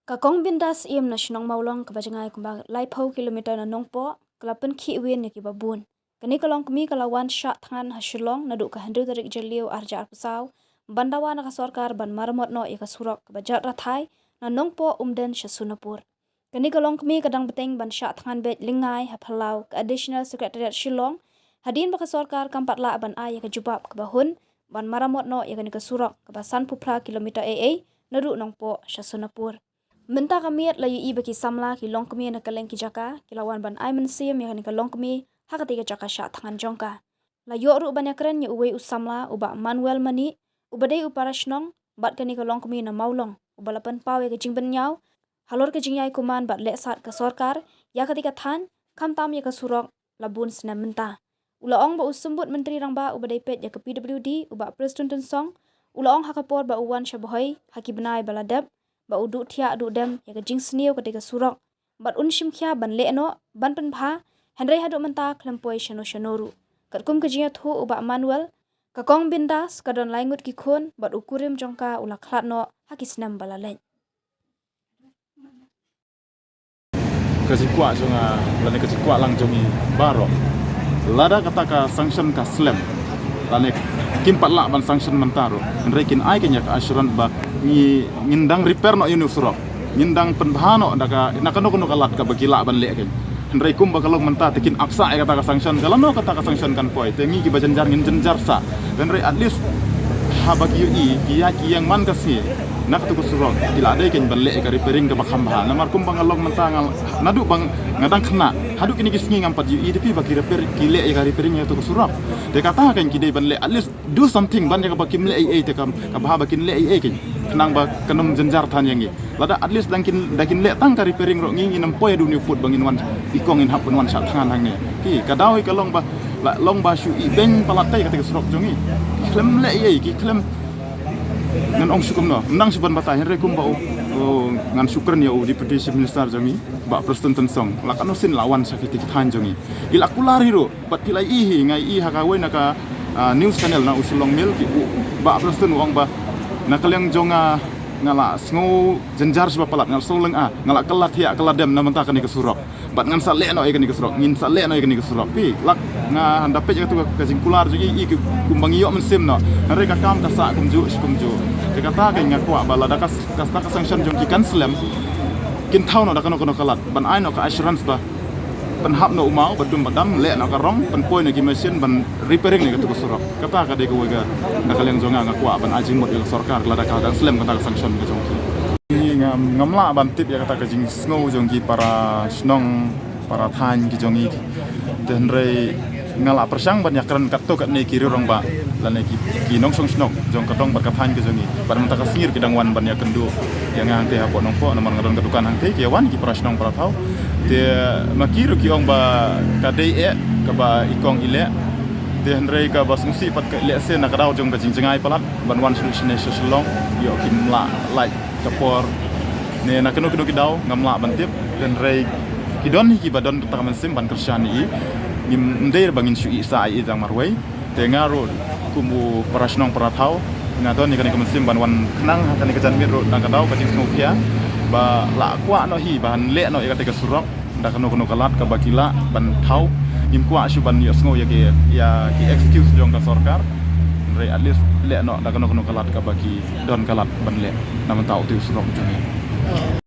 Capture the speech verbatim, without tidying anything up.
Ka Kong Bindas Syiem na shnong Mawlong kaba jngai kumba laiphew kilometer na Nongpoh, ka la pynkhih win ïa kiba bun. Kane ka longkmie ka la wan shah thngan ha Shillong naduh ka hynriew tarik Jylliew arhajar arphew saw, ban dawa na ka sorkar ban maramot noh ïa ka surok kaba jot rathai na Nongpoh Umden sha Sonapur. Kane ka longkmie ka dang bteng ban shah thngan beit lyngngai ha phyllaw ka Additional Secretariat Shillong, hadien ba ka sorkar kam pat lah ban ai ïa ka jubab kaba hun ban maramot noh ïa kane ka surok kaba sanphew phra kilometer ei ei naduh Nongpoh sha Sonapur. Mynta ka miet la ïohi ba ki samla ki longkmie na kylleng ki jaka ki la wan ban ai mynsiem ïa kane ka longkmie ha katei ka jaka shah thngan jong ka. La ïoh ruh ban ïakren ïa uwei u samla, u Bah Manuel Manih, uba dei u para shnong bad kane ka longkmie na Mawlong, uba la pynpaw ïa ka jingbynñiaw halor ka jingïai kumne bad leh sat ka sorkar ïa katei ka thaiñ, khamtam ïa ka surok la bun snem mynta. U la ong ba u Symbud Myntri Rangbah uba dei peit ïa ka P W D, u Bah Prestone Tynsong, u la ong ha ka por ba u wan sha Bhoi ha ki bnai ba la dep, ba u duh thiah duh dem ïa ka jingsniew katei ka surok, bad un shim khia ban leh noh, ban pynbha, hynrei haduh mynta khlem poi shano shano ruh. Katkum ka jingïathuh u Bah Manuel, ka Kong Bindas ka don lai ngut ki khun bad u kurim jong ka u la khlad noh ha ki snem ba la leit. Ka jingkwah jong nga, lane ka jingkwah lang jong ngi baroh, lada kata ka sanction ka slem, lane kim pat lah ban sanction mynta ruh, hynrei kin ai kane ka assurance ba ngi, ngin dang repair noh ïa une u surok, ngin dang pynbha noh da ka, na kano kano ka lad kaba ki lah ban leh kane. Hynrei kumba ka long mynta te kin ap sah ïa kata ka sanction, ka lano kata ka sanction kan poi, te ngi kiba jynjar ngin jynjar sah. Hynrei at least haba ki ïohi, ki ïa, ki ïeng man ka sngi na katu ka surok, ki la dei kane ban leh ïa ka repairing kaba kham bha. Namar kumba nga long mynta nga, naduh ba nga dang khynnah haduh kine ki sngi ngam pat ïohi da phi ba ki repair, ki leh ïa ka repairing ïa katu ka surok. Te kata kane ki dei ban leh at least do something ban ïa kaba kim leh ei ei, te ka, ka bha ba kin leh ei ei kane, khnang ba kan ym jynjar than ïa ngi. Lada at least dang kin, da kin leh tang ka repairing ruh ngi, ngin ym poi haduh une u pud ba ngin wan, i kong ngin hap ban wan shah thngan hangne. Ki, ka daw hi ka long ba, la long ba shu ibeiñ palat tei katei ka surok jong ngi. Ki khlem leh ei ei, ki khlem, ngan ong shu kumno, nang shu ban batai, hynrei kumba u, u, ngan shu kren ïa u Deputy Chief Minister jong ngi, Bah Prestone Tynsong, la katno sien la wan sha kitei ki thaiñ jong ngi. Ki la kular hi ruh, bad phi la ïohi hi, nga ïohi ha kawei na ka, ah, news channel na u Shillong Mail, ki u, Bah Prestone u ong ba na ka liang jong nga, nga la sngew jynjar shibun palat, nga la sngew lynga, nga la kylla thiah kylla dem na bynta kane ka surok. Bad ngan sa leh noh ïa kane ka surok, ngin sa leh noh ïa kane ka surok. Phi, lak nga hap da peit ïa katu ka, ka jingkular jong ngi, i ki, kumba ngi ïoh mynsiem noh. Hynrei ka kam ka sah kumjuh shi kumjuh. Te kata ka nga kwah ba lada ka, ka, ka sanction jong ki kan slem, kin thaw noh da kano kano ka lad ban ai noh ka assurance ba pynhap noh u maw ba dum ba dam, leh noh ka rong, pynpoi noh ki machine ban repairing noh katu ka surok. Kata ka dei kawei ka, na ka liang jong nga, nga kwah ban ai jingmut ïa ka sorkar lada ka dang slem kata ka sanction ka jong ki. Ngi ngam, ngam lah ban tip ïa kata ka jingsngew jong ki para shnong, para thaiñ ki jong ngi. Te hynrei nga la pyrshang ban ïakren katto katne ki riew rangbah lane ki, ki nongshong shnong jong ka dong bad ka thaiñ ka jong ngi. Bad mynta ka sngi ruh ki dang wan ban ïakynduh ïa nga hangtei hapoh Nongpoh, namar nga don ka dukan hangtei, ki ïa wan ki para shnong para thaw. Te ma ki ruh ki ong ba ka dei eh kaba i kong i leh. Te hynrei kaba sngewsih pat ka lehse na ka daw jong ka jingjngai palat ban wan sha, sha, sha Shillong, ïoh kim lah lait ka por ne na kano kano ki daw ngam lah ban tip. Te hynrei ki don hi kiba don kata ka mynsiem ban kyrshan ïa i. Ngim, ym dei ba ngin shu ïeh sah ïa i tang marwei. Te nga ruh kum u para shnong para thaw, nga don ïa kane ka mynsiem ban wan khnang ha kane ka janmiet ruh na ka daw ka jingsngewkhia ba la kwah noh hi ban leh noh ïa katei ka surok da kano kano ka lad kaba ki lah ban thaw. Ngim kwah shuh ban ïohsngew ïa ki, ïa ki excuse jong ka sorkar. Hynrei at least leh noh da kano kano ka lad kaba ki don ka lad ban leh na bynta utei u surok jong ngi.